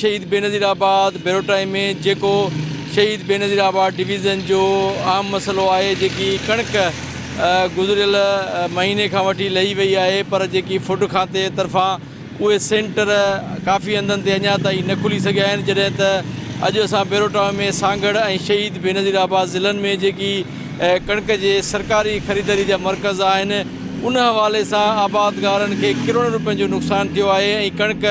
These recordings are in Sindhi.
شهيد بينظير آباد بيروٽائي ۾ جيڪو شهيد بينظير آباد ڊويزن جو اهم مسئلو آهي جيڪي ڪڻڪ گذريل مهيني کان وٺي لهي وئي آهي پر جيڪي فوڊ کاتي طرفان اهي سينٽر ڪافي هنڌن تي اڃا تائين نه کلي سگهيا آهن جڏهن ته اڄ اسان بيروٽائي ۾ سانگهڙ ۽ شهيد بينظير آباد ضلعن ۾ جيڪي ڪڻڪ جي سرڪاري خريداري جا مرڪز آهن ان حوالي سان آبادگارن کي ڪروڙين روپين جو نقصان ٿيو آهي ۽ ڪڻڪ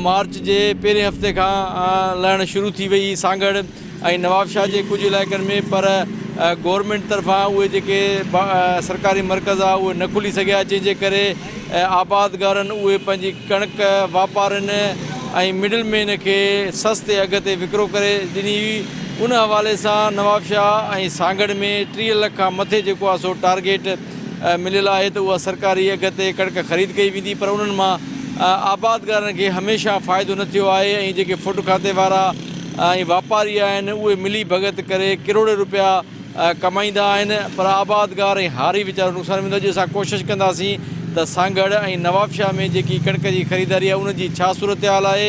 مارچ جي پهرين هفتي کان لهڻ شروع ٿي وئي سانگهڙ ۽ نوابشاهه جي ڪجهه علائقن ۾ پر گورنمينٽ طرفان اهي جيڪي سرڪاري مرڪز آ اهي نه کلي سگهيا جنهن جي ڪري آبادگارن اهي پنهنجي ڪڻڪ واپارين ۽ مڊل مين کي سستي اگهه تي وڪرو ڪري ڏني هئي ان حوالي سان نوابشاهه ۽ سانگهڙ ۾ 30 لک کان مٿي جيڪو آ سو ٽارگيٽ مليل آهي ته اها سرڪاري اگهه تي ڪڻڪ خريد ڪئي ويندي پر انهن مان آبادگارن کي هميشه فائدو نه ٿيو آهي ۽ جيڪي فوڊ کاتي وارا ۽ واپاري آهن اهي ملي ڀڳت ڪري ڪروڙين روپيا ڪمائيندا آهن پر آبادگار ۽ هاري ويچارو نقصان ويندو اڄ اسان ڪوشش ڪنداسين ته سانگهڙ ۽ نوابشاهه ۾ جيڪي ڪڻڪ جي خريداري آهي ان جي ڇا صورتحال آهي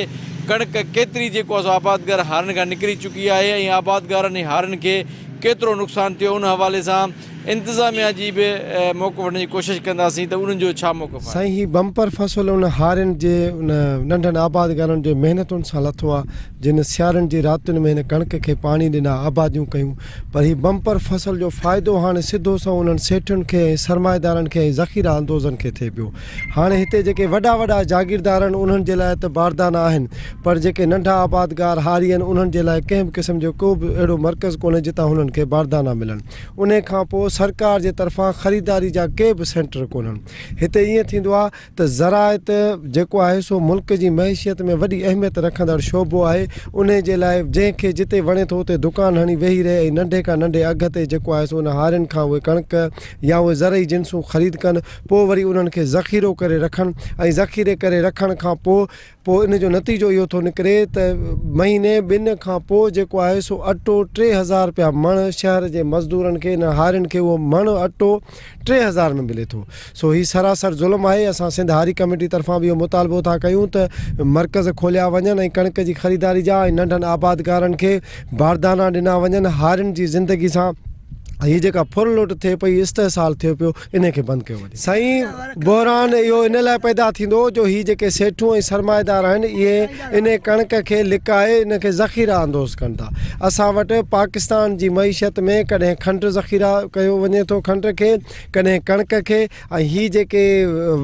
ڪڻڪ ڪيتري جيڪو آهي سو آبادگار هارين کان نڪري چڪي آهي ۽ آبادگارن ۽ هارين کي ڪيترو نقصان ٿيو ان حوالي سان انتظاميا جي به موقف وٺڻ جي ڪوشش ڪنداسين ته انهن جو ڇا موقف آهي. سائين هي بمپر فصل ان هارين جي ان ننڍن آبادگارن جي محنتن سان لٿو آ جن سيارن جي راتين ۾ هن ڪڻڪ کي پاڻي ڏنا آباديون ڪيون پر هي بمپر فصل جو فائدو هاڻي سڌو سنئون انهن سيٺين کي ۽ سرمائيدارن کي ۽ ذخيره اندوزن کي ٿئي پيو هاڻي هتي جيڪي وڏا وڏا جاگيردار آهن انهن جي لاء ته باردانا آهن پر جيڪي ننڍا آبادگار هاري آهن انهن جي لاء ڪنهن به قسم جو ڪو به اهڙو مرڪز ڪونهي جتان هنن کي باردانا ملن. انهي کان پوء سرڪار جي طرفان خريداري جا ڪي به سينٽر ڪونهن. هتي ائين ٿيندو آهي ته زراعت جيڪو آهي سو ملڪ جي معيشيت ۾ وڏي اهميت رکندڙ شعبو آهي انهي جي لاء جنهن کي جتي وڻي ٿو اتي دڪان هڻي ويهي رهي ۽ ننڍي کان ننڍي اگهه تي جيڪو آهي سو ان هارين کان اهي ڪڻڪ يا اهي زرعي جنسون خريد ڪن پوء وري انهن کي ذخيرو ڪري رکن ۽ ذخيري ڪري رکڻ کان پوء پوء ان جو نتيجو اهو ٿو نڪري ته مهيني ٻن کان پوء جيڪو آهي سو اٽو 3000 رپيا مڻ شهر جي مزدورن کي انهن هارين کي اهو مڻ اٽو 3000 ۾ ملي ٿو سو هي سراسر ظلم آهي اسان سنڌ هاري ڪميٽي طرفان به اهو مطالبو ٿا ڪيون ته مرڪز کوليا وڃن ۽ ڪڻڪ جي خريداري جا ۽ ننڍن آبادگارن کي باردانا ڏنا وڃن هارين جي زندگي سان هي جيڪا ڦر لٽ ٿئي پئي استحصال ٿئي پيو انهي کي بند ڪيو وڃي. سائين بحران اهو ان لاء پيدا ٿيندو جو هي جيڪي سيٺون ۽ سرمائيدار آهن اهي انهي ڪڻڪ کي لڪائي ان کي ذخيره اندوز ڪن ٿا. اسان وٽ پاڪستان جي معيشت ۾ ڪڏهن کنڊ ذخيره ڪيو وڃي ٿو کنڊ کي ڪڏهن ڪڻڪ کي ۽ هي جيڪي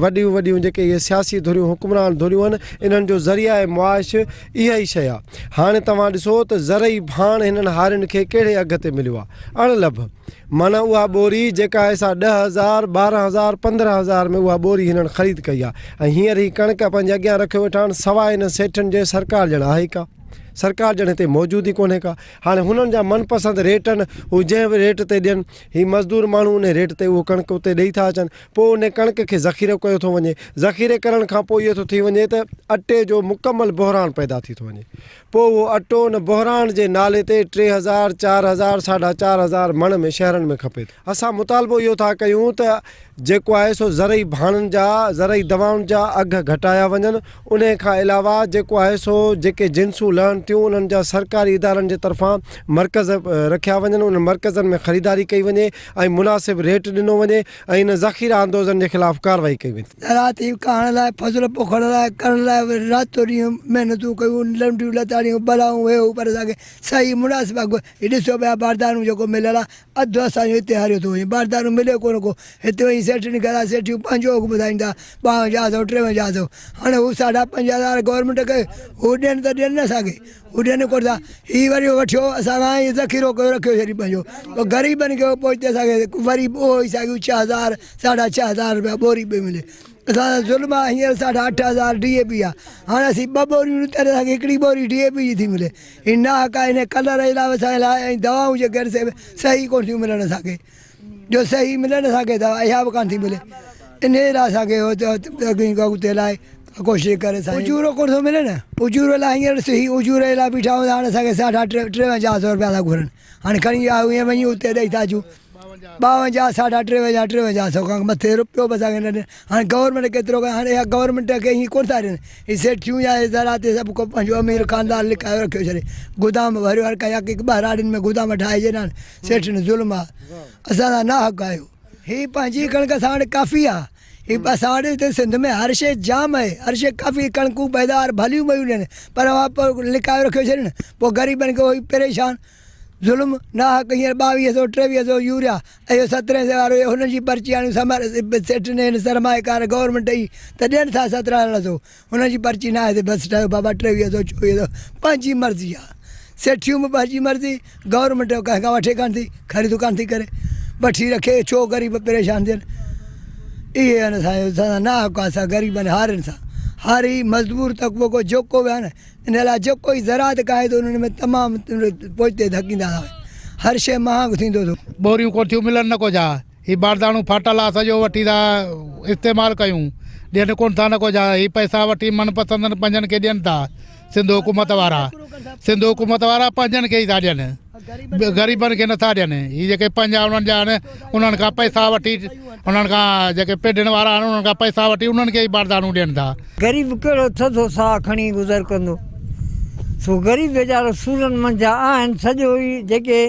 وڏيون وڏيون جيڪي اهي سياسي ڌريون حڪمران ڌريون آهن انهن جو ذريعه معاش اها ئي شيء آهي. هاڻي توهان ڏسو ته زرعي ڀاڻ هنن هارين کي ڪهڙي اگهه تي مليو آهي. اڻ لڀ. معنيٰ اها ٻوري جيڪا آهي سا 10,000، 12,000، 15,000 ۾ اها ٻوري هنن خريد ڪئي آهي ۽ هينئر هي ڪڻڪ پنهنجي اڳيان رکيو ويٺا آهن سواء انهن سيٺن جي سرڪار ڄڻ آهي ئي ڪا. سرڪار ڄڻ هتي موجود ئي ڪونهي ڪا. هاڻي هنن جا من پسند ريٽ آهن هو جنهن به ريٽ تي ڏين هي مزدور ماڻهو انهي ريٽ تي اهو ڪڻڪ اتي ڏئي ٿا اچن. پوء ان ڪڻڪ کي ذخيرو ڪيو ٿو وڃي. ذخيري ڪرڻ کان پوء اهو ٿو ٿي وڃي ته اٽي جو مڪمل بحران پيدا ٿي ٿو وڃي. پوء اهو اٽو ان بحران جي نالي تي 3000، 4000، ساڍا 4000 مڻ ۾ شهرن ۾ کپي ٿو. اسان مطالبو اهو ٿا ڪيون ته جيڪو آهي سو زرعي ڀاڻن جا، زرعي دوائن جا اگهه گهٽايا وڃن. انهي کان علاوه جيڪو آهي سو جيڪي جنسون لهن ٿيون انهن جا سرڪاري ادارن جي طرفان مرڪز رکيا وڃن، انهن مرڪزن ۾ خريداري ڪئي وڃي ۽ مناسب ريٽ ڏنو وڃي ۽ انهن ذخيره اندوزن جي خلاف ڪارروائي ڪئي وڃي. زراعت جي ڪاهڻ لاء، فصل پوکڻ لاء، ڪرڻ لاء راتو ڏينهن محنتون ڪيون، لنڊيون لتاڙيون، بلائون هي هو پر اسان کي صحيح مناسب اگهه هي ڏسو پيا باردانو جيڪو مليل آهي اڌ اسان جو هتي هريو ٿو وڃي باردانو ملي ڪونه ڪو هتي وڃي سيٺين گهران سيٺيون پنهنجو اگهه ٻڌائين ٿا ٻاونجاهه سئو ٽيونجاهه سئو هاڻي هو ساڍا 5000 گورنمينٽ کي هو ڏين ته ڏين نه اسان کي هو ڏين ڪونه ٿا. هي وري وٺيو اسان کان ۽ ذخيرو ڪيو رکيو ڇڏي پنهنجو. پوء غريبن کي پوئتي اسان کي وري به اهو ئي ساڳيون 6000 ساڍا 6000 رپيا ٻوري پئي ملي. اسان سان ظلم آهي هينئر ساڍا 8000 ڊي اي پي آهي. هاڻي اسين ٻه ٻوريون ڏيون تڏهن اسان کي هڪڙي ٻوري ڊي اي پي جي ٿي ملي. هي ناحق آهي انهي ڪلر جي لاء اسان جي لاء ۽ دوائون جيڪي آهن سي به صحيح ڪونه ٿيون ملن اسان کي. جو صحيح ملن اسان کي دوا اها به ڪانه ٿي ملي انهي لاء اسان کي اڳتي لاء ڪوشش ڪري سائين اجورو ڪونه ٿو ملي نه اجوري لاء هينئر ڏس هي اجوري لاء بيٺا آهيون هاڻي اسان کي ساڍا 53 سو رپيا ٿا گهرن هاڻي کڻي آيو ائين وڃي اتي ڏئي ٿا اچون 52 ساڍا 53 53 سو کان مٿي روپيو به اسان کي نه ڏين. هاڻي گورنمينٽ ڪيترو ڪري هاڻي اها گورنمينٽ کي ائين ڪونه ٿا ڏين. هي سيٺيون يا هي زراعت سڀ ڪو پنهنجو امير خاندان لڪايو رکيو ڇڏي. گودام ڀريو هر ڪا يڪ هڪ ٻهراڙين ۾ گودام ٺاهي ڇڏيا آهن. سيٺين ظلم آ. اسان سان ناحق آهيو. هي پنهنجي ڪڻڪ اسان وٽ ڪافي آ. هي اسان وٽ هتي سنڌ ۾ هر شيء جام آهي. هر شيء ڪافي ڪڻڪون پيداوار ڀليون پيون ڏين پر اها لڪايو رکيو ڇڏين. پوء غريبن کي اهو ئي پريشان. ظلم ناحق هينئر ٻاويهه سو ٽيويهه سو يوريا اهو سترهين سئي وارو اهو هنن جي پرچي آڻيون سمر سيٺ هن سرمائيڪار گورنمينٽ ئي ته ڏين ٿا سترهن ارڙهن سو هنن جي پرچي ناهي ته بس ٺهيو بابا 23 سو 24 سو پنهنجي مرضي آ سيٺيون به پنهنجي مرضي گورنمينٽ ڪنهن کان وٺي ڪانه ٿي خريد ڪانه ٿي ڪري وٺي رکي ڇو غريب پريشان ٿين اهي آهن اسان جو اسان ناحق آ اسان غريبن هارين سان هاري مزدور طبقو جيڪو به آهي نه ان لاء جيڪو ئي زراعت ڪاهي ٿو انهن ۾ تمام پوئتي ڌڪيندا ٿا وڃن. هر شيء مهانگ ٿيندو ٿو. ٻوريون ڪونه ٿيون ملن نه ڪو جا. هي بارداڻو ڦاٽل آ سڄو وٺي ٿا استعمال ڪيون. ڏين ڪونه ٿا نه ڪو جا. هي پئسا وٺي من پسندن پنهنجن کي ڏين ٿا. سنڌ حڪومت وارا سنڌ حڪومت وارا پنهنجن کي ئي ٿا ڏين. غريبن کي نٿا ڏين. هي جيڪي پنهنجا انهن جا آهن انهن کان پئسا وٺي انهن کان جيڪي پيڍين وارا آهن انهن کان پئسا وٺي انهن کي ئي بارداڻو ڏين ٿا. غريب ڪهڙو ٿڌو ساهه کڻي گذر ڪندو. سو غريب ويچارو سورن منجهان آهن سڄو ئي جيڪي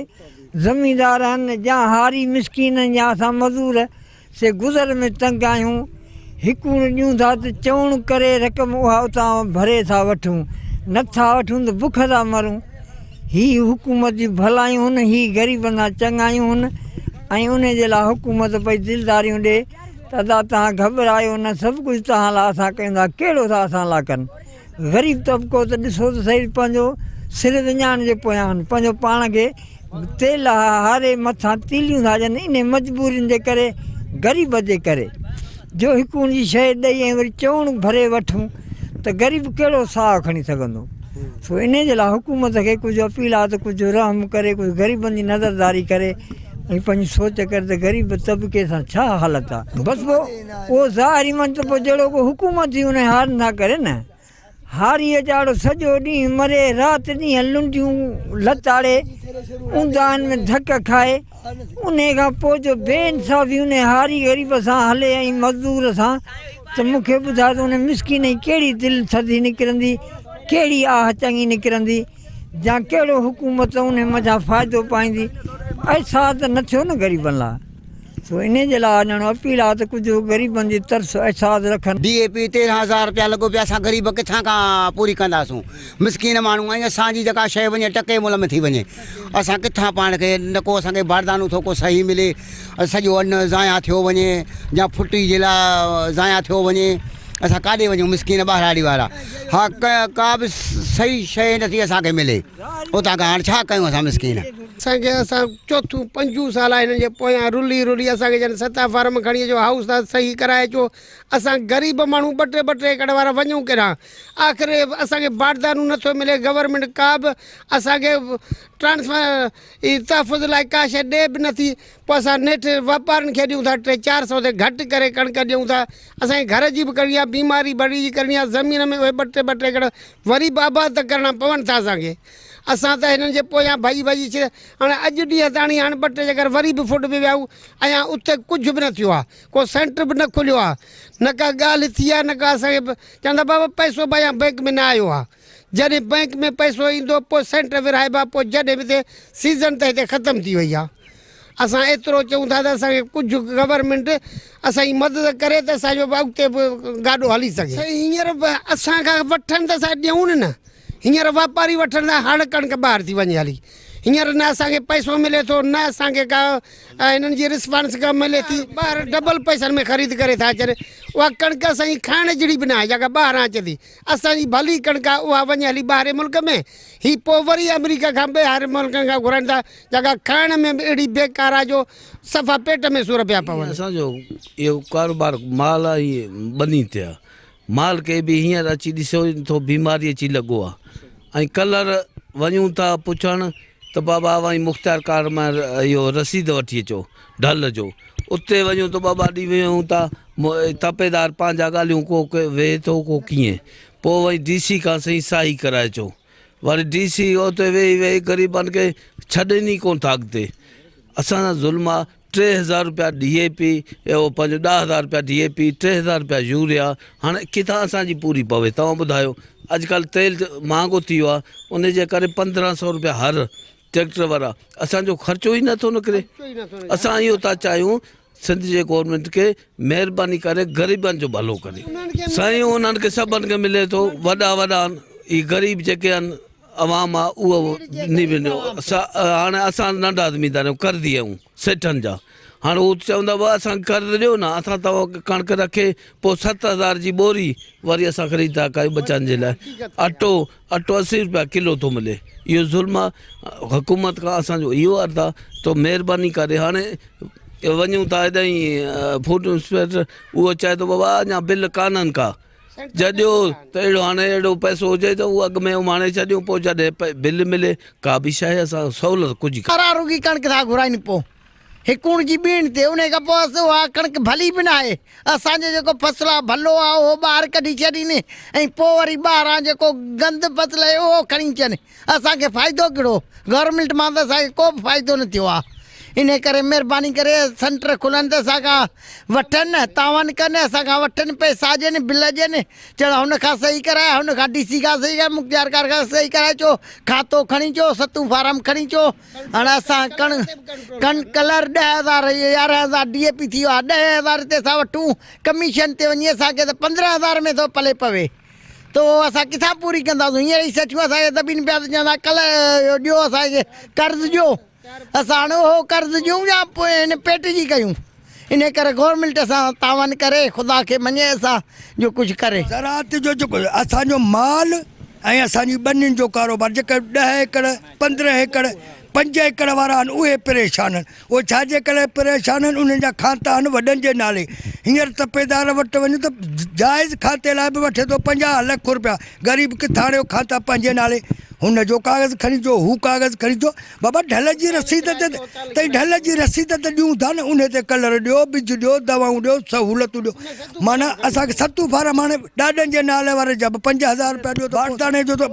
زميندار آهن يا هاري مسڪين يا اسان مزور سي گذر ۾ تنگ آهيون. هڪوڻ ڏيون ٿا ته چئوڻ ڪري رقم اها اتان ڀري ٿا وٺون، نه ٿا وٺون ته بک ٿا مرون. هي حڪومت جون ڀلايون هن، هي غريبن سان چڱايون هن ۽ انهي جي لاء حڪومت پئي دلداريون ڏي ته ادا توهان گهٻرايو نه سڀ ڪجهه توهان لاء اسان ڪيون ٿا، ڪهڙو ٿا اسان لاء ڪن. غريب طبقو ته ڏسو ته سهي پنهنجو سر وڃائڻ جي پويان آهن، پنهنجو پاڻ کي تيل هاري مٿان تيليون ٿا ڏين، انهي مجبورين جي ڪري غريب جي ڪري جو هڪ ان جي شيء ڏئي ۽ وري چوڻ ڀري وٺون ته غريب ڪهڙو ساهه کڻي سگهندو. سو انهي جي لاء حڪومت کي ڪجهه اپيل آهي ته ڪجهه رحم ڪري ڪجهه غريبن جي نظرداري ڪري ۽ پنهنجي سوچ ڪري ته غريب طبقي سان ڇا حالت آهي. بس پوء اهو ظاهري مڃ ته پوء جهڙو ڪو حڪومت ٿي انهي هار نه ڪري نه. هاريء جاڙو سڄو ڏينهن مري، رات ڏينهن لنڊيون لتاڙي، اونداهن ۾ ڌڪ کائي، انهيء کان پوء جو بي انصافي انهيء هاري غريب سان هلي ۽ مزدور سان ته مون کي ٻڌاء ته ان مسڪين جي ڪهڙي دل ٿڌي نڪرندي، ڪهڙي آهه چڱي نڪرندي يا ڪهڙو حڪومت انهيء منجهان فائدو پائيندي؟ احساس ته نه ٿيو نه غريبن لاء. سو انهيء جي لاء ڄڻ اپيل آهي ته ڪجهه غريبن جي ترس احساس رکن. ڊي اي پي 13 هزار رپيا لڳو پيا اسان غريب ڪٿان کان پوري ڪنداسون مسڪين ماڻهو آهيون اسان جي جيڪا شيء وڃي ٽڪي ملهه ۾ ٿي وڃي اسان ڪٿان پاڻ کي نه ڪو اسان کي باردانو ٿو ڪو صحيح ملي سڄو ان ضايع ٿيو وڃي يا ڦٽي جي لاء ضايع ٿيو وڃي اسان ڪاڏي وڃون مسڪين ٻهراڙي وارا ها ڪا به صحيح شيء نٿي اسان کي ملي اتان کان هاڻ ڇا ڪيون اسان مسڪين. اسان کي اسان چوٿون پنجون سال آهي هنن جي پويان رلي رلي اسان کي جن ستا فارم کڻي اچو هائوس تان صحيح ڪرائي اچو اسان غريب ماڻهو ٻه ٽي ٻه ٽي ايڪڙ وارا وڃون ڪيڏانهن آخر اسان کي باردانو نٿو ملي گورنمينٽ ڪا به اسان کي ٽرانسفر تحفظ لاء ڪا شيء ڏي به نٿي پوء اسان نيٺ واپارين کي ڏيون ٿا ٽي چار سو تي گهٽ ڪري ڪڻڪ ڏيون ٿا اسان کي گهر جي به ڪرڻي آهي بيماري بڙي جي ڪرڻي آهي زمين ۾ اهي ٻه ٽي ٻه ٽي ايڪڙ وري به آباد ته ڪرڻا پون ٿا اسان کي اسان ته هنن جي پويان ڀڄي ڀڄي ڇڏ هاڻي اڄ ڏينهن تاڻي هاڻي ٻه ٽي چڪر وري به ڦٽ به ويا آهيون اڃا اتي ڪجهه به نه ٿيو آهي ڪو سينٽر به نه کليو آهي نه ڪا ڳالهه ٿي آهي نه ڪا اسان کي چون ٿا بابا پئسو به اڃا بئنڪ ۾ نه آيو آهي جڏهن بئنڪ ۾ پئسو ايندو پوء سينٽر ورهائبا پوء جڏهن به هتي سيزن ته هتي ختم ٿي وئي آهي اسان ايترو چئون ٿا ته اسان کي ڪجهه گورنمينٽ اسان جي مدد ڪري ته اسان جو به اڳتي به گاڏو هلي سگهي. سائين هينئر به اسان کان وٺن ته اسان ڏيون نه هينئر واپاري وٺن ٿا هڙ ڪڻڪ ٻاهر ٿي وڃي هلي هينئر نه اسان کي پئسو ملي ٿو نه اسان کي ڪا هنن جي رسپانس ڪا ملي ٿي ٻاهر ڊبل پئسن ۾ خريد ڪري ٿا اچن اها ڪڻڪ اسان جي کائڻ جهڙي به نه آهي جيڪا ٻاهران اچي ٿي اسان جي ڀلي ڪڻڪ آهي اها وڃي هلي ٻاهرين ملڪ ۾ هي پوء وري آمريڪا کان ٻاهرين ملڪن کان گهرائين ٿا جيڪا کائڻ ۾ به اهڙي بيڪار آهي جو صفا پيٽ ۾ سور پيا پون. اسان جو اهو ڪاروبار مال ۽ ٻني تي آهي. مال کي به هينئر اچي ڏسو ٿو بيماري اچي لڳو آهي ۽ ڪلر وڃون ٿا پڇڻ ته بابا اوهان مختيارڪار مان اهو رسيد وٺي اچو ڍل جو اتي وڃون ته بابا ڏي ويهون ٿا تپيدار پنهنجا ڳالهيون ڪو ويهي ٿو ڪو ڪيئن پوء وري ڊي سي کان سائين صحيح ڪرائي اچو وري ڊي سي اتي ويهي ويهي غريبن کي ڇڏين ئي ڪونه ٿا اڳتي اسان سان ظلم آ. 3000 روپيا ڊي اي پي اهو پنهنجو 10000 روپيا ڊي اي پي 3000 روپيا يوريا هاڻي ڪٿان اسان جي پوري پوي توهان ٻڌايو اڄڪلهه تيل مهانگو ٿي ويو آهي ان جي ڪري 1500 روپيا هر ٽريڪٽر وارا اسان جو خرچو ئي نٿو نڪري اسان اهو ٿا چاهيون سنڌ جي گورنمينٽ کي مهرباني ڪري غريبن جو ڀلو ڪري سائين انهن کي سڀن کي ملي ٿو وڏا وڏا هي غريب جيڪي آهن عوام آ اهو هاڻي اسان ننڍا زميندار آهيون قرضي آهيون سيٺن جا هاڻي هو چوندا بابا اسان کي قرض ڏيو نه اسان توهان کي ڪڻڪ رکي پوء 7000 جي ٻوري وري اسان خريد ٿا ڪيون ٻچن جي لاء اٽو اٽو 80 روپيا ڪلو ٿو ملي اهو ظلم آ حڪومت کان اسان جو اهو عرض آ ته مهرباني ڪري هاڻي وڃون ٿا هيڏانهن فوڊ انسپيڪٽر اهو چئي ٿو بابا اڃا بل ڪانهن ڪا جڏيو ته اهڙو هاڻي اهڙو پئسو هجي ته اهو اڳ ۾ اماڻي ڇڏيون پوء جڏهن بل ملي ڪا به شيء اسان سهولت ڪجهه ڪانه. ارا رڳي ڪڻڪ ٿا گهرائين پوء هڪوڻ جي ٻيڻ تي انهي کان پوء اها ڪڻڪ ڀلي به ناهي اسان جو جيڪو فصل آ ڀلو آ اهو ٻاهر ڪڍي ڇڏين ۽ پوء وري ٻاهران جيڪو گند فصل آهي اهو کڻي اچن اسان کي فائدو ڪهڙو؟ گورنمينٽ مان ته اسان کي ڪو به فائدو نه ٿيو آ. انهي ڪري مهرباني ڪري سينٽر کلن ته اسان کان وٺن، تعاون ڪن، اسان کان وٺن، پئسا ڏين، بل ڏين، چڙ هن کان صحيح ڪرائي، هن کان ڊي سي کان صحيح ڪرائي، مختيارڪار کان صحيح ڪرائي اچو، کاتو کڻي اچو، ستون فارم کڻي اچو. هاڻ اسان ڪڻ ڪڻ ڪلر 10,000 11,000 ڊي اي پي ٿي ويو آ، 10,000 تي اسان وٺون، ڪميشن تي وڃي اسان کي ته 15,000 ۾ ٿو پلي پوي. ته اهو اسان ڪٿان پوري ڪنداسون؟ هينئر ئي سيٺيون اسان کي دٻين پيا ته چوندا ڪلهه اهو ڏيو اسان کي قرض ڏيو. اسان هاڻي اهو قرض ڏيون يا پوء هن پيٽ جي ڪيون؟ انهي ڪري گورنمينٽ اسان تعاون ڪري، خدا کي مڃي اسان جو ڪجهه ڪري. زراعت جو جيڪو اسان جو مال ۽ اسان جي ٻنين جو ڪاروبار جيڪي 10 ايڪڙ، 15 ايڪڙ، 5 ايڪڙ وارا آهن اهي پريشان آهن. اهي ڇا جي ڪري پريشان آهن انهن جا کاتا آهن وڏن جي نالي. هينئر تپيدار وٽ وڃ ته جائز کاتي لاء به وٺي ٿو 50 لک روپيا. غريب ڪٿان آڻيو کاتا پنهنجي نالي. هن جو ڪاغذ کڻي اچو هو ڪاغذ کڻي اچو. بابا ڍل جي رسيد تي تئين ڍل جي رسيد ته ڏيون ٿا نه انهي تي ڪلر ڏيو ٻج ڏيو دوائون ڏيو سهولتون ڏيو. معنيٰ اسان کي ستون فارم هاڻي ڏاڏن جي نالي واري جا به 5000 روپيا ڏيو ته بارداڻي جو ته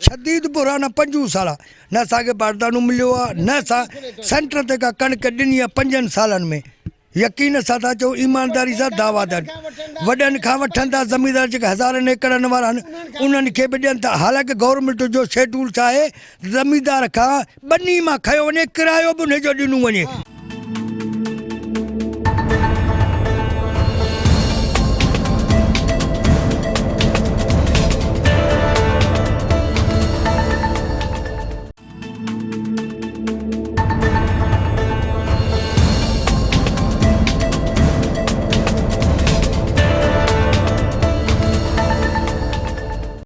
شديد بحران آهي پنجون سال آهي. نه اسان کي باردانو مليو آ نه اسان سينٽر تي ڪا ڪڻڪ ڏني آ پنجن سالن ۾ يقين سان ٿا چئون ايمانداري سان دعويٰ ٿا وڏن کان وٺن ٿا زميندار جيڪي هزارن ايڪڙن وارا آهن انهن کي به ڏين ٿا حالانڪه گورنمينٽ جو شيڊول ڇا آهي زميندار کان ٻني مان کنيو وڃي ڪرايو به انهي جو ڏنو وڃي.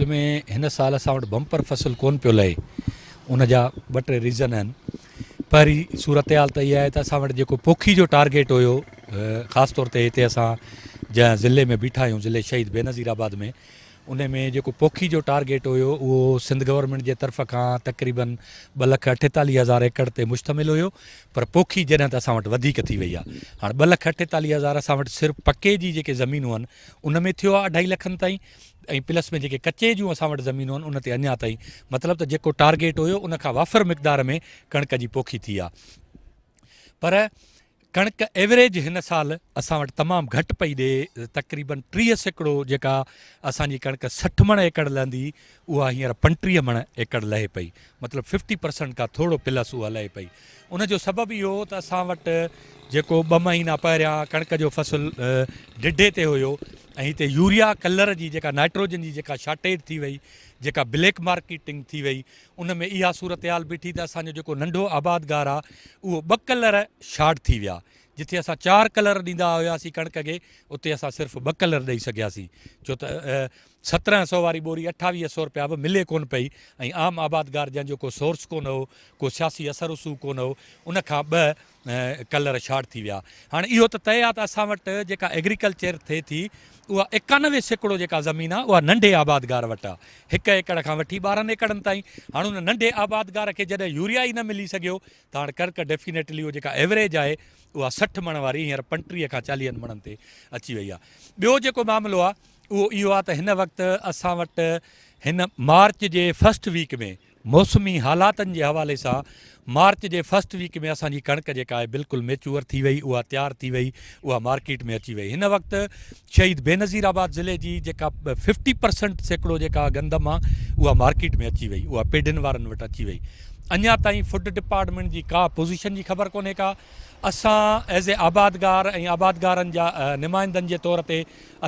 ۾ هن سال اسان وٽ بمپر فصل ڪون پيو لهي ان جا ٻه ٽي ريزن آهن پهرين صورتحال ته اها آهي ته اسان وٽ جيڪو پوکي جو ٽارگيٽ هيو خاص طور تي هتي اسان جنهن ضلعي ۾ بيٺا آهيون ضلعي شهيد بينظير آباد ۾ ان ۾ جيڪو پوکي جو ٽارگيٽ هيو اهو سنڌ گورنمينٽ جي طرف کان تقريبن 2,48,000 ايڪڙ تي مشتمل هيو پر پوکي جڏهن ته اسان وٽ وڌيڪ ٿي وئي آهي هاڻ 2,48,000 اسان وٽ صرف پڪي جي جيڪي زمينون آهن ان ۾ ٿيو آهي اڍائي لکن تائين ۽ پلس ۾ جيڪي ڪچي جون اسان وٽ زمينون آهن ان تي اڃا تائين مطلب ته جيڪو ٽارگيٽ هيو ان کان وافر مقدار ۾ ڪڻڪ جي پوکي ٿي آهي پر ڪڻڪ ايوريج هن سال اسان وٽ تمام گهٽ پئي ڏي تقريبن 30% جيڪا اسان جي ڪڻڪ 60 مڻ ايڪڙ لهندي اها هينئر 35 مڻ ايڪڙ لهي پئي مطلب ففٽي پرسنٽ کان ٿورو پلس اها لهي پئي ان جو سبب اهو هو ته اسان وٽ جيڪو ٻه مهينا پهريان ڪڻڪ جو فصل ڊڍي تي هيو ۽ هتي يوريا ڪلر جي جيڪا نائٽروجن جي جيڪا شارٽيج ٿي وئي جيڪا بليڪ مارڪيٽنگ ٿي وئي ان ۾ اها صورتحال بيٺي ته اسان جو جيڪو ننڍو آبادگار آ اهو ٻه ڪلر شارٽ ٿي ويا جتي اسان چار ڪلر ڏيندا هياسين ڪڻڪ کي اتي اسان صرف ٻه ڪلر ڏئي سگهياسين ڇو ته 17 سو واري ٻوري 28 سو رپيا به ملي ڪونه پئي ۽ عام آبادگار جنهن جو ڪو سورس ڪونه هو ڪو سياسي اثر رسوخ ڪونه هو ان کان ٻه ڪلر شارٽ ٿي ويا. هاڻي اهو ته طئي آهي ته اسان وٽ جيڪا ايگريڪلچر ٿئي ٿي اها 91% جيڪا زمين آهي اها ننڍي آبادگار وٽ آهي. هڪ ايڪڙ کان وٺي 12 ايڪڙن تائين. هاڻي ان ننڍي آبادگار کي جڏهن يوريا ئي نه ملي سگهيو ته هاڻي ڪڻڪ ڊيفينيٽلي اهو جيڪا ايوريج آهي اها 60 مڻ واري هينئر 35 کان 40 مڻن تي اچي وئي آهي. ٻيو جيڪو معاملو آهي اهو اهو آهي ته هن وقت اسان وٽ هن مارچ جي فرسٽ ويڪ ۾ موسمي حالاتن جي حوالي سان مارچ جي فرسٽ ويڪ ۾ اسان جي ڪڻڪ جيڪا آهي بلڪل ميچوئر ٿي وئي اها تيار ٿي وئي اها مارڪيٽ ۾ اچي وئي هن وقت شهيد بينظير آباد ضلعي جي جيڪا ففٽي پرسنٽ سيڪڙو جيڪا گندم آهي اها مارڪيٽ ۾ اچي وئي اها پيڍين وارن وٽ اچي وئي اڃا تائين فوڊ ڊپارٽمينٽ جي ڪا پوزيشن جي خبر ڪونهي ڪا اسان ايز اي آبادگار ۽ آبادگارن جا نمائندن جي طور تي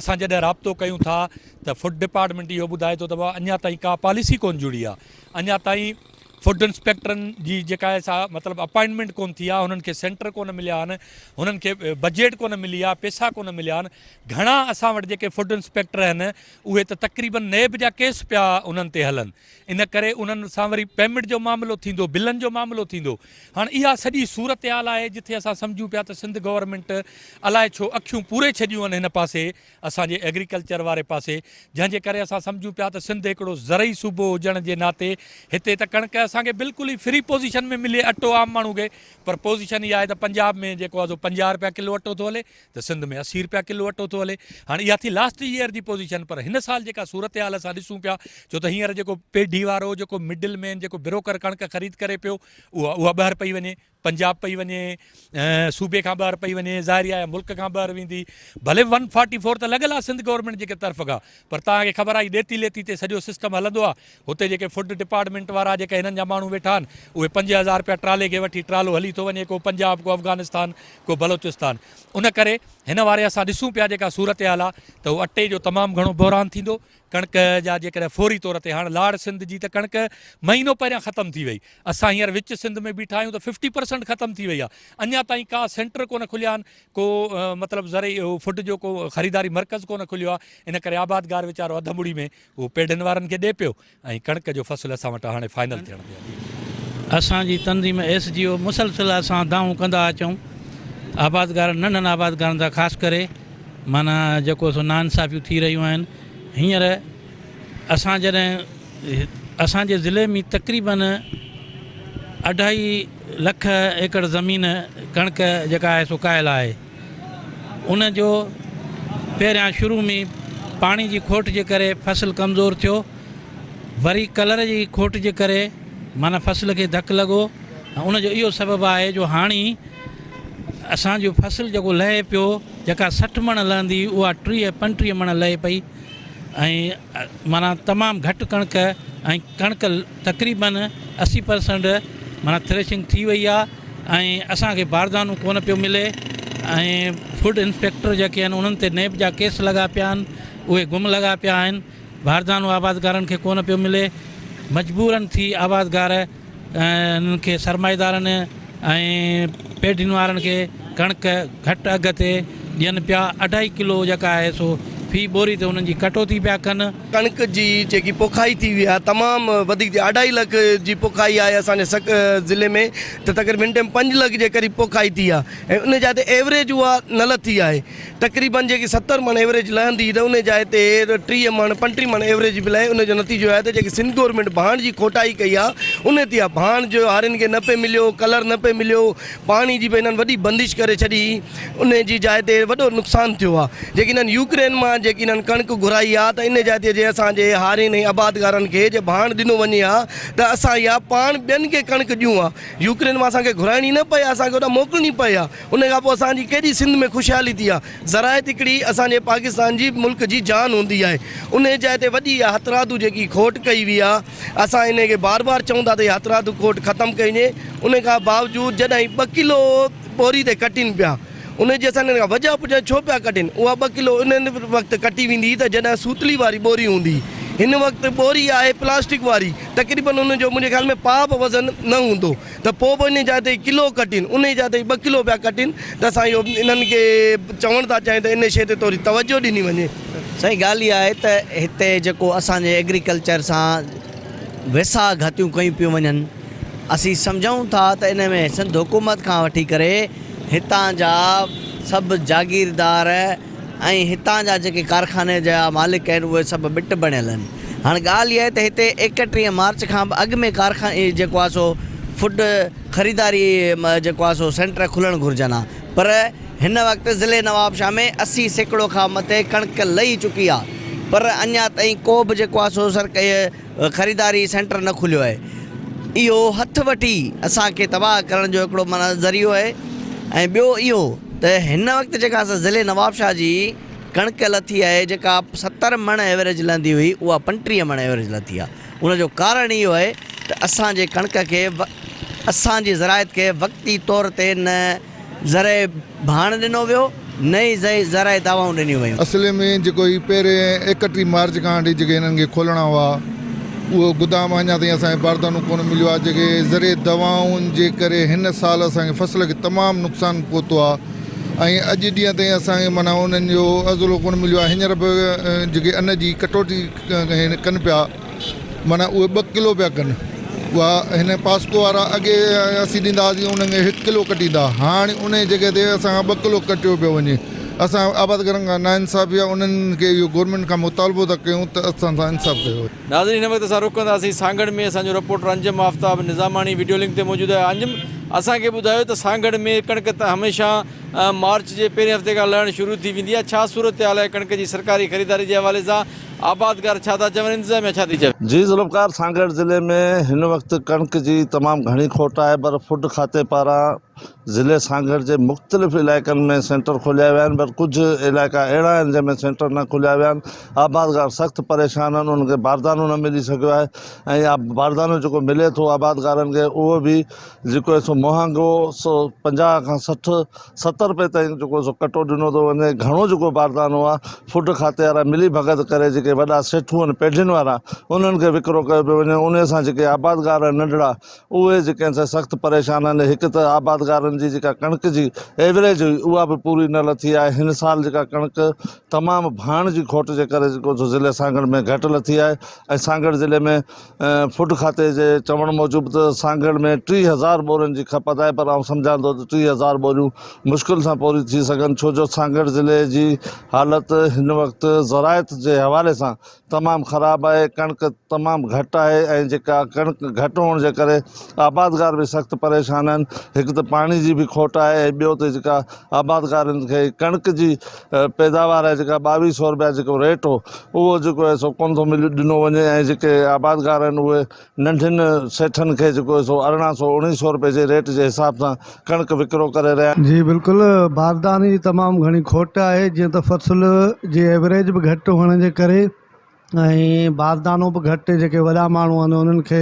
اسان جڏهن رابطو ڪيون ٿا ته فوڊ ڊپارٽمينٽ اهو ٻڌائي ٿو ته بابا اڃا تائين ڪا پاليسي ڪون جڙي آهي اڃا تائين فوڊ انسپيڪٽرن جي جيڪا آهي سا مطلب اپائنٽمينٽ ڪونه ٿي آهي هنن کي سينٽر ڪونه مليا آهن هنن کي بجيٽ ڪونه ملي آهي پيسا ڪونه مليا آهن گهڻا اسان وٽ جيڪي فوڊ انسپيڪٽر آهن اهي ته تقريبن نيب جا ڪيس پيا انهن تي هلن ان ڪري انهن سان وري پيمنٽ جو معاملو ٿيندو بلن جو معاملو ٿيندو هاڻ اها سڄي صورتحال آهي جتي اسان سمجهون پيا ته سنڌ گورنمينٽ الائي ڇو اکيون پوري ڇڏيون آهن هن پاسي اسان جي ايگريڪلچر واري پاسي جنهن جي ڪري اسان سمجهون پيا ته سنڌ هڪڙو زرعي صوبو هجڻ جي ناتي هتي ته ڪڻڪ اسان کي بلڪل ئي فري پوزيشن ۾ ملي اٽو عام ماڻهو کي پر پوزيشن اها آهي ته پنجاب ۾ جيڪو آهي سو 50 رپيا ڪلو اٽو ٿو هلي ته سنڌ ۾ 80 رپيا ڪلو اٽو ٿو هلي هاڻي اها ٿي لاسٽ ايئر جي پوزيشن پر هن سال جيڪا صورتحال اسان ڏسون پيا ڇو ته هينئر جيڪو پيڍي وارو جيڪو مڊل مين جيڪو بروڪر ڪڻڪ خريد ڪري پيو اها اها ٻاهر پئي وڃي پنجاب پئي وڃي، صوبي کان ٻاهر پئي وڃي، ظاهري آهي ملڪ کان ٻاهر ويندي، ڀلي ون فارٽي فور ته لڳل آهي سنڌ گورنمينٽ جي طرف کان پر توهان کي خبر آهي ڏيتي ليتي تي سڄو سسٽم هلندو آهي، هتي جيڪي فوڊ ڊپارٽمينٽ وارا جيڪي هنن جا ماڻهو ويٺا آهن اهي 5000 رپيا ٽرالي کي وٺي ٽرالو هلي ٿو وڃي ڪو پنجاب ڪو افغانستان ڪو بلوچستان ان ڪري هن واري اسان ڏسون پيا جيڪا صورتحال آهي ته اهو اٽي جو تمام گهڻو بحران ٿيندو ڪڻڪ جا جيڪڏهن فوري طور تي هاڻ لاڙ سنڌ جي ته ڪڻڪ مهينو پهريان ختم ٿي وئي اسان هينئر وچ سنڌ ۾ بيٺا آهيون ته ففٽي پرسنٽ ختم ٿي وئي آهي اڃا تائين ڪا سينٽر ڪونه کليا آهن ڪو مطلب زرعي فوڊ جو ڪو خريداري مرڪز ڪونه کليو آهي ان ڪري آبادگار ويچارو اڌ مڙي ۾ اهو پيڍن وارن کي ڏي پيو ۽ ڪڻڪ جو فصل اسان وٽ هاڻي فائنل ٿيڻ تي آهي. اسان جي تنظيم ايس جي او مسلسل اسان دانهون ڪندا اچون آبادگارن ننڍن آبادگارن سان خاص ڪري معنيٰ جيڪو سو ناانصافيون ٿي رهيون آهن هينئر اسان جڏهن اسان جي ضلعي ۾ تقريبن اڍائي لک ايڪڙ زمين ڪڻڪ جيڪا آهي سو ڪاهيل آهي ان جو پهريان شروع ۾ پاڻي جي کوٽ جي ڪري فصل ڪمزور ٿيو وري ڪلر جي کوٽ جي ڪري معنيٰ فصل کي ڌڪ لڳو ۽ ان جو اهو سبب آهي جو هاڻي اسان جو فصل جيڪو لهي پيو جيڪا 60 مڻ لهندي اها 30 35 مڻ لهي پئي ۽ معنيٰ تمام گهٽ ڪڻڪ ۽ ڪڻڪ تقريبن 80 پرسنٽ معنيٰ ٿريشنگ ٿي وئي آهي ۽ اسان کي باردانو ڪونه پيو ملي ۽ فوڊ انسپيڪٽر جيڪي آهن انهن تي نيب جا ڪيس لڳا پيا آهن اهي گم لڳا پيا آهن باردانو آبادگارن کي ڪونه پيو ملي مجبورن ٿي آبادگار انهن کي سرمائيدارن ۽ پيڍين وارن کي ڪڻڪ گهٽ اگهه تي ڏين پيا اڍائي ڪلو جيڪا آهي سو في ٻوري تي انهن جي ڪٽوتي پيا ڪن. ڪڻڪ جي جيڪي پوکائي ٿي اها تمام وڌيڪ ٿي اڍائي لک جي پوکائي آهي اسان جي سک ضلعي ۾ ته تقريبن هن ٽائيم 5 لک جي قريب پوکائي ٿي آهي ۽ ان جاء تي ايوريج اها نه لٿي آهي تقريبن جيڪي 70 مڻ ايوريج لهندي ته ان جاء تي 30 مڻ 35 مڻ ايوريج به لهي ان جو نتيجو آهي ته جيڪي سنڌ گورنمينٽ ڀاڻ جي کوٽائي ڪئي آهي ان تي ڀاڻ جو هارين کي نه پئي مليو ڪلر نه پئي مليو پاڻي جي به هنن وڏي بندش ڪري ڇڏي ان جي جاء تي وڏو نقصان ٿيو آهي جيڪي هنن يوڪرين مان جيڪي هنن ڪڻڪ گهرائي آهي ته ان جاء تي جي اسان جي هارين ۽ آبادگارن کي جي ڀاڻ ڏنو وڃي ها ته اسان اها پاڻ ٻين کي ڪڻڪ ڏيون ها يوڪرين مان اسان کي گهرائڻي نه پئي ها اسان کي هوڏانهن موڪلڻي پئي ها ان کان پوء اسان جي ڪيڏي سنڌ ۾ خوشحالي ٿي آهي زراعت هڪڙي اسان جي پاڪستان جي ملڪ جي جان هوندي آهي ان جاء تي وڏي اها هٿرادو جيڪي کوٽ ڪئي وئي آهي اسان ان کي بار بار چئون ٿا ته اها هٿرادو کوٽ ختم ڪئي وڃي ان کان باوجود جڏهن 2 ڪلو ٻوري تي ڪٽين پيا ان جي اسان کان وجهه پڇان ڇو پيا ڪٽين اها 2 ڪلو ان وقت ڪٽي ويندي ته جڏهن سوتلي واري ٻوري هوندي هن وقت ٻوري آهي پلاسٽڪ واري تقريبن ان جو منهنجي خيال ۾ پاء به وزن نه هوندو ته پوء به انهي جاء تي ڪلو ڪٽين انهي جاء تي 2 ڪلو پيا ڪٽين ته اسان اهو انهن کي چوڻ ٿا چاهيون ته انهي شيء تي ٿوري توجهه ڏني وڃي. سائين ڳالهه اها آهي ته هتي جيڪو اسان جي ايگريڪلچر سان ويساهه گهاتيون ڪيون پيون وڃن اسين سمجهون ٿا ته ان ۾ سنڌ حڪومت کان وٺي ڪري هتان جا سڀ جاگيردار ۽ هتان جا جيڪي ڪارخاني جا مالڪ آهن اهي سڀ ٻٽ بڻيل آهن. هاڻ ڳالهه اها آهي ته هتي 31 مارچ کان به اڳ ۾ ڪارخاني جيڪو آهي سو فوڊ خريداري جيڪو آهي سو سينٽر کلڻ گهرجن ها پر هن وقت ضلعي نوابشاهه ۾ 80% کان مٿي ڪڻڪ لهي چڪي آهي پر اڃا تائين ڪو به جيڪو آهي سو سر خريداري سينٽر نه کليو آهي. اهو هٿ وٺي اسان کي تباهه ڪرڻ جو هڪڙو معنيٰ ذريعو آهي ۽ ٻيو اهو ته هن وقت جيڪا اسان ضلعي نوابشاهه جي ڪڻڪ لٿي آهي جيڪا 70 مڻ ايوريج لهندي هئي اها 35 مڻ ايوريج لٿي آهي ان جو ڪارڻ اهو آهي ته اسان جي ڪڻڪ کي اسان جي زراعت کي وقتي طور تي نه زرعي ڀاڻ ڏنو ويو نه ئي زرعي دوائون ڏنيون ويون. اصل ۾ جيڪو هي پهرين 31 مارچ کان وٺي جيڪي هنن کي کولڻا هئا اهو گدام اڃا تائين اسان کي باردانو ڪونه مليو آهي جيڪي زرعي دوائن جي ڪري هن سال اسان کي فصل کي تمام نقصان پهتو آهي ۽ اڄ ڏينهن تائين اسان کي معنيٰ انهن جو ازلو ڪونه مليو آهي هينئر به جيڪي ان جي ڪٽوتي ڪن پيا معنيٰ اهي ٻه ڪلو پيا ڪن اها هن پاسڪو وارا اڳي اسين ڏيندا هئاسين انهن کي هڪ ڪلو ڪٽيندا هئا هاڻي ان جي جڳهه تي اسان کان ٻه ڪلو ڪٽيو پيو وڃي اسان آبادگارن کان ناانصافي آهي انهن کي اهو گورنمينٽ کان مطالبو ٿا ڪيون ته اسان سان انصاف ڪيو وڃي. ناظرين هن وقت اسان رخ ڪنداسين سانگهڙ ۾ اسان جو رپورٽر انجم آفتاب نظاماڻي وڊيو لنڪ تي موجود آهي انجم اسان کي ٻڌايو ته سانگهڙ ۾ ڪڻڪ ته هميشه مارچ جي پهرين هفتي کان لهڻ شروع ٿي ويندي آهي ڇا صورتحال آهي ڪڻڪ جي سرڪاري خريداري جي حوالي سان آبادگار ڇا ٿا چون انتظاميا ڇا ٿي چوي؟ جي ذوالفقار سانگهڙ ضلعي ۾ هن وقت ڪڻڪ جي تمام گهڻي کوٽ آهي پر فوڊ کاتي پاران ضلعي سانگهڙ جي مختلف علائقن ۾ سينٽر کوليا ويا آهن پر ڪجهه علائقا اهڙا آهن جنهن ۾ سينٽر نه کوليا ويا آهن آبادگار سخت پريشان آهن انهن کي باردانو نه ملي سگهيو آهي ۽ باردانو جيڪو ملي ٿو آبادگارن کي اهو به جيڪو آهي سو مهانگو 150 کان 60 70 روپئي تائين جيڪو سو ڪٽو ڏنو ٿو وڃي گهڻو جيڪو باردانو آهي فوڊ کاتي وارا ملي ڀڳت ڪري جيڪي وڏا سيٺون آهن پيڍين وارا انهن کي وڪرو ڪيو پيو وڃي انهي سان جيڪي آبادگار آهن ننڍڙا اهي جيڪي آهن سي سخت پريشان آهن هڪ ته آبادگارن جي جيڪا ڪڻڪ جي ايوريج هئي اها به پوري نه لٿي آهي هن سال جيڪا ڪڻڪ تمام ڀاڻ جي کوٽ جي ڪري جيڪو سو ضلعي سانگهڙ ۾ گهٽ لٿي آهي ۽ سانگهڙ ضلعي ۾ فوڊ کاتي جي چوڻ موجب ته سانگهڙ ۾ 3000 ٻورين جي کپت آهي پر آئون سمجهان ٿو ته 3000 ٻوريون مشڪل سان پوريون ٿي سگهن ڇو جو سانگهڙ ضلعي جي حالت هن وقت زراعت جي حوالي سان تمام خراب آهي ڪڻڪ تمام گهٽ آهي ۽ جيڪا ڪڻڪ گهٽ هئڻ جي ڪري آبادگار به سخت پريشان آهن هڪ ته پاڻي جي به کوٽ آهي ۽ ٻيو ته جيڪا آبادگارن کي ڪڻڪ جي پيداوار آهي جيڪا ٻاويهه سئو روپيا جيڪو ريٽ هو اهو جيڪو آهي سو ڪونه ٿو ملي ڏنو وڃي ۽ جيڪي آبادگار آهن اهي ننڍين سيٺن کي جيڪو آهي سو 1800 1900 روپئي جي ريٽ جي حساب سان ڪڻڪ وڪرو ڪري رهيا آهن. جي بلڪل بارداني جي تمام گهڻي کوٽ آهي جيئن ته فصل جي ايوريج به گهٽ هئڻ جي ڪري ۽ باردانو به گهٽ جيڪي وڏا ماڻهو آهن انهن کي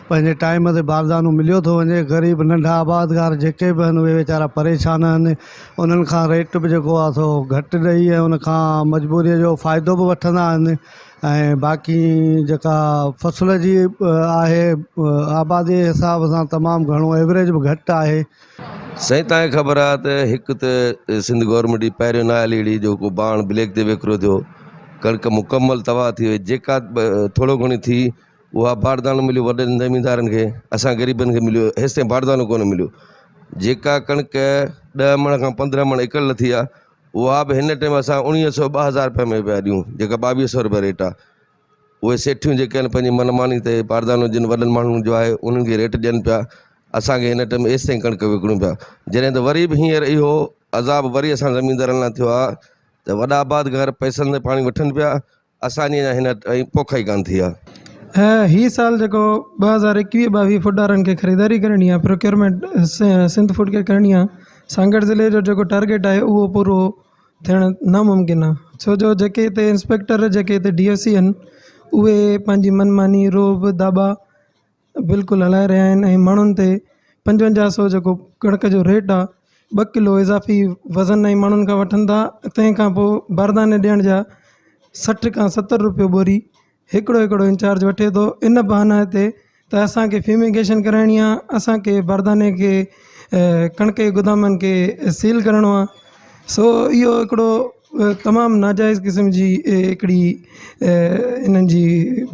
پنهنجي ٽائيم تي باردانو مليو ٿو وڃي غريب ننڍا آبادگار جيڪي به آهن اهي ويچارا پريشان آهن انهن کان ريٽ به جيڪو آهي سو گهٽ ڏئي ۽ ان کان مجبوريء جو فائدو به وٺندا آهن ۽ باقي جيڪا فصل جي آهي آبادي جي حساب سان تمام گهڻو ايوريج به گهٽ آهي. سائين توهان کي خبر آ ته هڪ ته سنڌ گورنمينٽ جي پهريون نااهلي اهڙي جو ڪو ڀاڻ بليڪ تي وڪرو ٿيو ڪڻڪ مڪمل تباهه ٿي وئي جيڪا ٿورو گهڻي ٿي اها باردانو مليو وڏن زميندارن کي اسان غريبن کي مليو هيستائين باردانو ڪونه مليو جيڪا ڪڻڪ ڏهه مڻ کان 15 مڻ ايڪڙ لٿي آ اها به هن ٽائيم اسان اڻويهه سو 2000 روپيا ۾ پيا ڏيون جيڪا ٻاويهه سو روپيا ريٽ آ اهي سيٺيون جيڪي آهن پنهنجي من ماني تي باردانو جن وڏن ماڻهن جو آهي انهن کي ريٽ ڏين پيا اسان کي هن ٽائيم ايستائين ڪڻڪ وڪڻون پيا جڏهن ته وري به هينئر اهو عذاب وري اسان زميندارن لاء ٿيو آهي ته وڏا آبادگار پئسن تي پاڻي وٺن پيا اسان جي اڃا هن تائين پوکائي ڪانه ٿي آهي. هي سال جيڪو 2021 22 فوڊ وارن کي خريداري ڪرڻي آهي پروڪيورمينٽ سنڌ فوڊ کي ڪرڻي آهي سانگهڙ ضلعي جو جيڪو ٽارگيٽ آهي اهو پورو ٿيڻ ناممڪن آ ڇو جو جيڪي هتي انسپيڪٽر جيڪي هتي ڊي ايف سي آهن اهي پنهنجي من ماني رعب داٻا بلڪل هلائي رهيا آهن ۽ ماڻهن تي 55 سو جيڪو ڪڻڪ جو ريٽ آ ٻه ڪلو اضافي وزن ۽ ماڻهن کان وٺن ٿا تنهن کان پوء بارداني ڏيڻ جا 60 کان 70 روپيو ٻوري هڪڙو هڪڙو انچارج وٺي ٿو ان بهاني تي ته اسان کي فيوميگيشن ڪرائڻي آ اسان کي بارداني کي ڪڻڪ جي گدامن کي سيل ڪرڻو آ سو اهو هڪڙو تمام ناجائز قسم جي هڪڙي انهن جي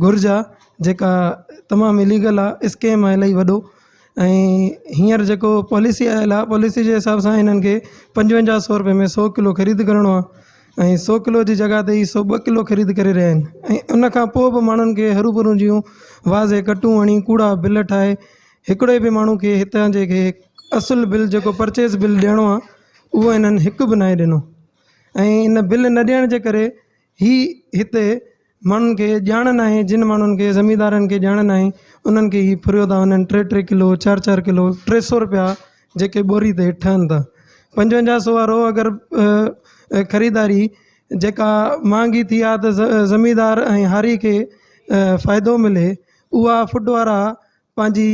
گهرج آ جيڪا تمام اليگل آ اسڪيم آ الاهي وڏو ۽ هينئر جيڪو پاليسي آيل آهي پاليسي جي حساب سان هنن کي 55 سو روپئي ۾ سو ڪلو خريد ڪرڻو آهي ۽ سو ڪلو جي جڳهه تي هي 102 ڪلو خريد ڪري رهيا آهن ۽ ان کان پوءِ به ماڻهن کي هرو ڀرو جون واضح ڪٽون هڻي ڪوڙا بل ٺاهي هڪڙي به ماڻهو کي هتان جي کي اصل بل جيڪو پرچيز بل ڏيڻو آهي اهو هنن هڪ به ناهي ڏنو ۽ ان بل نه ڏيڻ جي ڪري هي هتي ماڻهن کي ڄاڻ ناهي جن ماڻهن کي زميندارن کي ڄاڻ ناهي انهن کي هي ڦريو ٿا وڃن ٽي ٽي ڪلو چار چار ڪلو 300 روپيا جيڪي ٻوري تي ٺهن ٿا 55 سو وارو اگر خريداري جيڪا مهانگي ٿي آ ته زميندار ۽ هاري کي فائدو ملي اها فوڊ وارا پنهنجي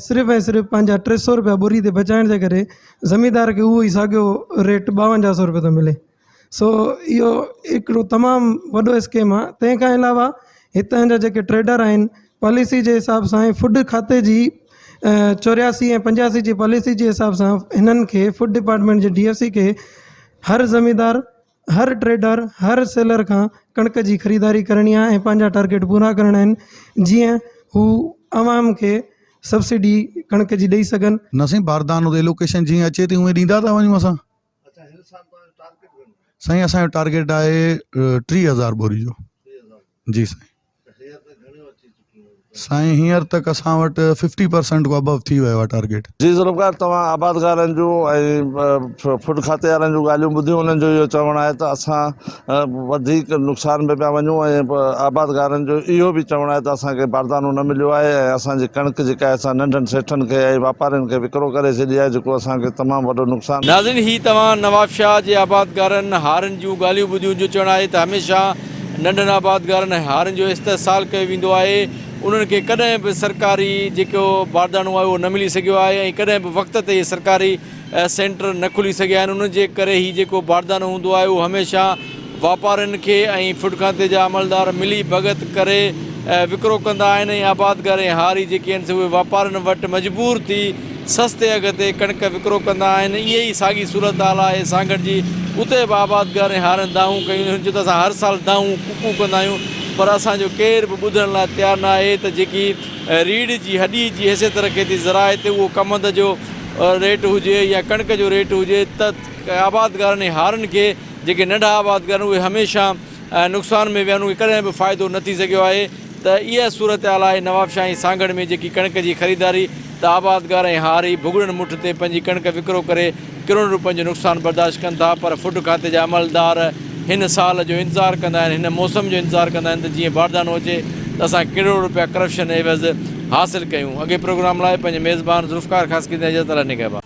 صرف ۽ صرف پنهنجا 300 روپيا ٻوري تي بچائڻ جي ڪري زميندار کي اهو ئي ساڳيو ريٽ 52 سو روپيا ٿو ملي سو اهو هڪڙو تمام وڏو اسڪيم آ تنهن کان علاوه هتان جا جيڪي ٽريڊر آهن پاليسي جي حساب سان ۽ فوڊ کاتي جي 84 ۽ 85 جي پاليسي جي حساب سان هنن کي فوڊ ڊپارٽمينٽ جي ڊي ايف سي کي هر زميندار هر ٽريڊر هر سيلر کان ڪڻڪ جي خريداري ڪرڻي آهي ۽ پنهنجا ٽارگيٽ پورا ڪرڻا آهن جيئن هو عوام کي سبسڊي ڪڻڪ جي ڏئي سگهن. نه سائين باردانو ته ايلوڪيشن جيئن اچي ٿي اونئين ڏيندا ٿا وڃون اسان. سائين اسان جو ٽارگيٽ آهي 30,000 ٻوري جو جي سائين. سائين هينئر تڪ اسان وٽ ففٽي پرسنٽ کان ابو ٿي ويو آهي ٽارگيٽ. جي ذوالفقار توهان آبادگارن جون ۽ فوڊ کاتي وارن جون ڳالهيون ٻڌيون انهن جو اهو چوڻ آهي ته اسان وڌيڪ نقصان ۾ پيا وڃون ۽ آبادگارن جو اهو به چوڻ آهي ته اسان کي باردانو نه مليو آهي ۽ اسان جي ڪڻڪ جيڪا آهي اسان ننڍن سيٺن کي ۽ واپارين کي وڪرو ڪري ڇڏي آهي جيڪو اسان کي تمام وڏو نقصان ناظرين هي توهان نوابشاهه جي آبادگارن هارين جون ڳالهيون ٻڌيون جو چوڻ آهي ته هميشه ننڍن آبادگارن ۽ هارين جو استحصال ڪيو ويندو آهي، انهن کي ڪڏهن به سرڪاري جيڪو بارداڻو آهي اهو نه ملي سگهيو آهي ۽ ڪڏهن به وقت تي اهي سرڪاري سينٽر نه کلي سگهيا آهن، ان جي ڪري هي جيڪو باردانو هوندو آهي اهو هميشه واپارين کي ۽ فوڊ کاتي جا عملدار ملي ڀڳت ڪري وڪرو ڪندا آهن ۽ آبادگار ۽ هاري جيڪي آهن سي اهي واپارين وٽ مجبور ٿي سستي اگهه تي ڪڻڪ وڪرو ڪندا آهن، اها ئي ساڳي صورتحال آهي سانگهڙ جي، اتي به آبادگار ۽ هارين دانهون ڪيون، هن چيو ته اسان هر سال دانهون ڪوڪون ڪندا آهيون پر اسان جو ڪير به ٻڌڻ لاء تيار نه آهي ته جيڪي ريڙهه جي هڏي جي حيثيت رکي ٿي زراعت اهو ڪمند جو ريٽ هجي يا ڪڻڪ جو ريٽ هجي ته آبادگارن ۽ هارين کي جيڪي ننڍا آبادگار آهن اهي هميشه نقصان ۾ ويا آهن اهي ڪڏهن به فائدو نه ٿي سگهيو آهي ته اها صورتحال آهي نوابشاهه ۽ سانگهڙ ۾ جيڪي ڪڻڪ جي خريداري ته آبادگار ۽ هاري ڀڳڙن مٺ تي پنهنجي ڪڻڪ وڪرو ڪري ڪروڙين روپين جو نقصان برداشت ڪن ٿا پر فوڊ کاتي جا عملدار هن سال جو انتظار ڪندا آهن هن موسم جو انتظار ڪندا آهن ته جيئن باردانو اچي ته اسان ڪروڙ روپيا ڪرپشن عيوض حاصل ڪيون اڳئين پروگرام لاء پنهنجي ميزبان ذوالفقار خاصخيلي اجازت الله نگهبان.